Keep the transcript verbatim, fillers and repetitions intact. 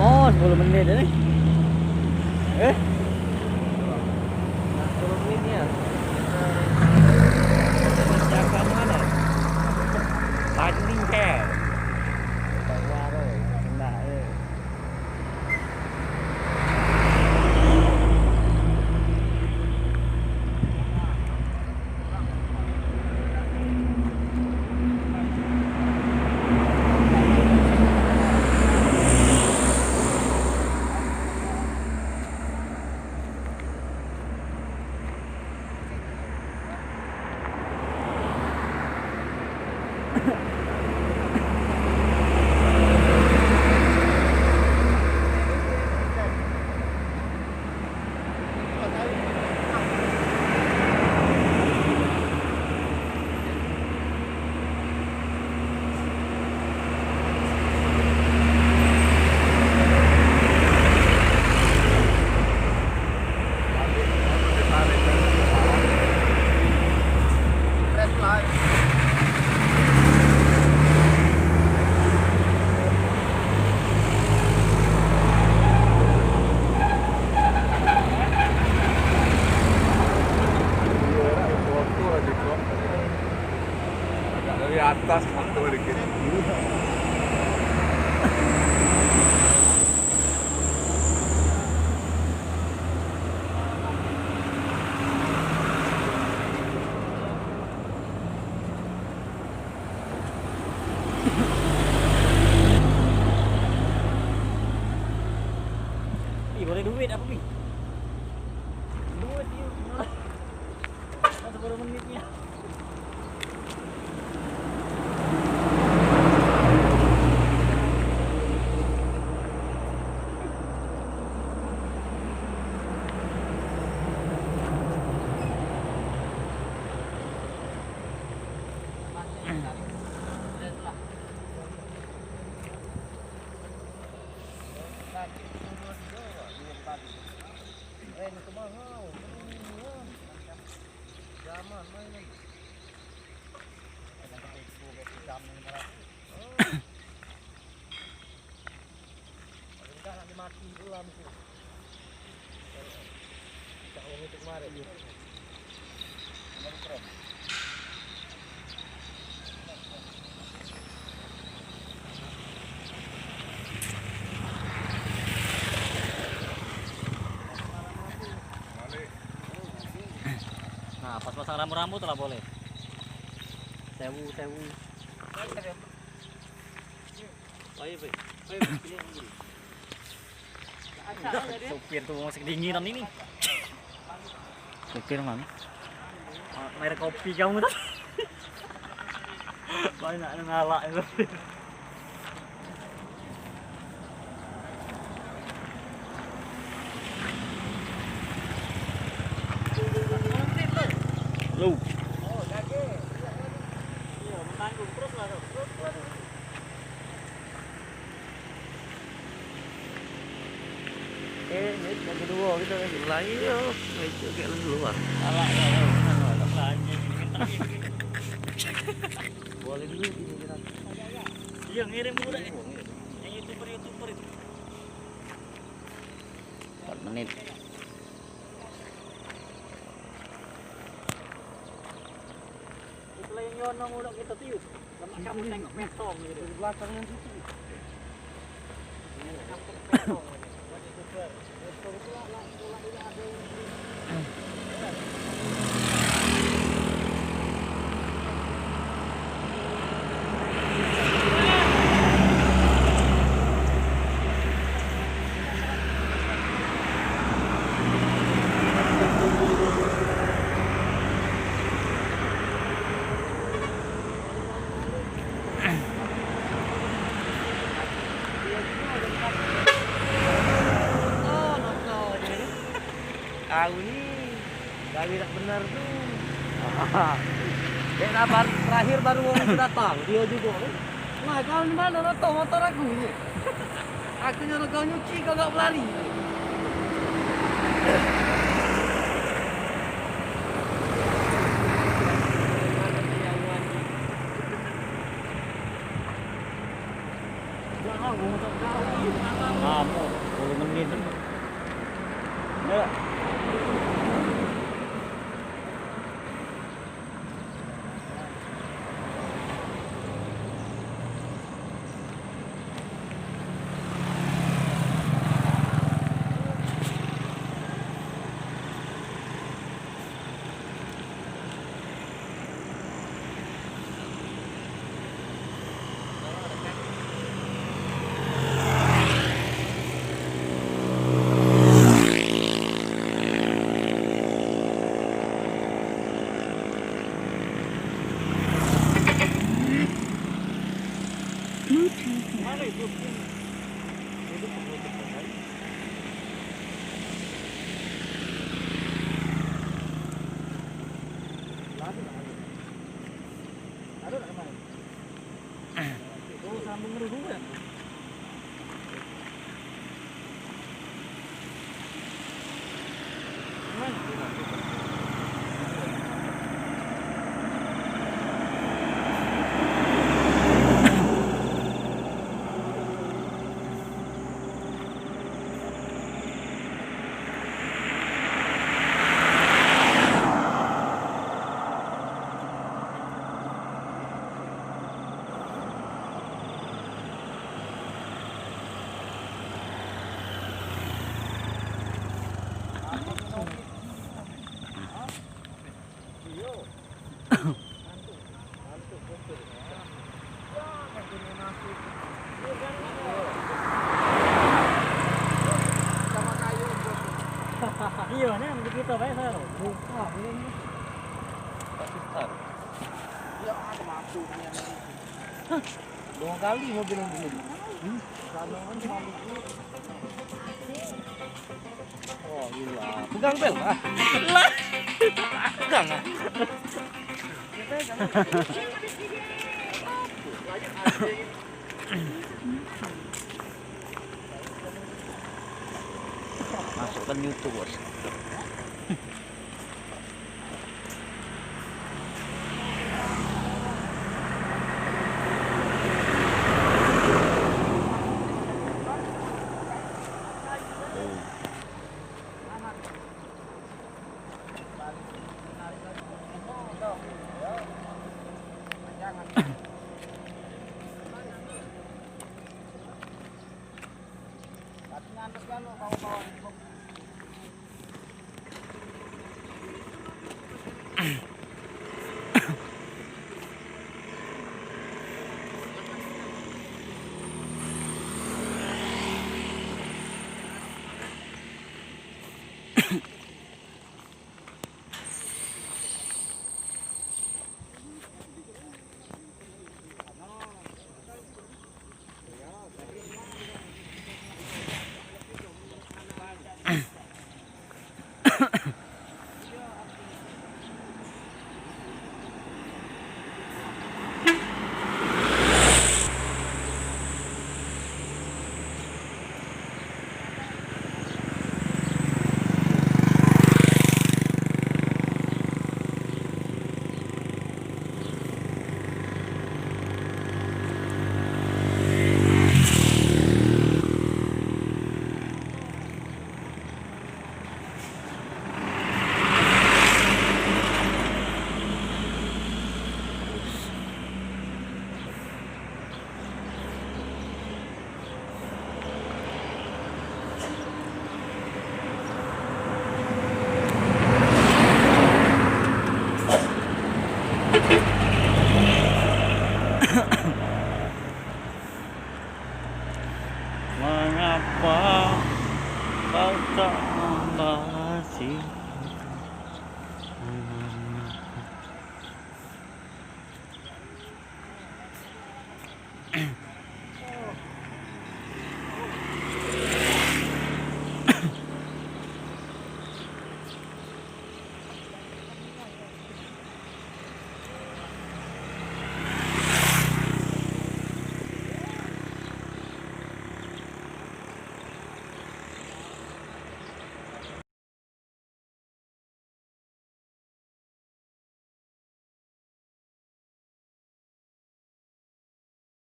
Oh, sepuluh menit ini. Eh? Nah, sepuluh menit ni ya. Siapa ni mana? Tadi ni, eh. Baru, kena, eh. Agak dari atas motor dikit. Ih, boleh duit apa, Pi? Duit, Pi. Sepuluh menit ni. Zaman main lagi. Kena ketipu, ketipu jam lima ratus. Oh. Tapi dah nak dimati tu lah mesti. Cak wong itu kemarin. Kemarin keren. Nah, pas pasang rambu-rambu tu lah boleh. Sewu, sewu. Ayo, Pe. Ayo, Pe. Sopir tu masih kedinginan ini. Sopir mana? Ah, merek kopi kamu tu. Banyak yang ngalak itu. Lu. Iya, menanggung terus lah tu. Eh, ni yang kedua kita lagi. Lain dia, itu agak keluar. Salah ya, ya, benar lah. Belanja ni. Boleh dulu gini kita. Iya, ngirim dulu deh. Yang YouTuber-YouTuber itu. Empat menit. Selain nyono mulut kita tiup. Lemak kamu tengok metong gitu. Dari belakang yang situ. Aku ni gawe dak bener tu. Dek lah, bar-, terakhir baru wong itu datang, dia juga tu. Nah, kau di mana, Roto, motor aku ni? Aku nyuruh kau nyuci, kau gak belari. Nah, Iyo, ni begitu bae saya. Buka belum. Pakistan. Iyo, ada mampu punya. Dua kali mobil yang begini. Hmm? Sana kan cuma begini. Oh, gila. Pegang bel, ah. Lah. Pegang, ah. Masukkan YouTube, Bos. Mengapa kau tak membahas cinta?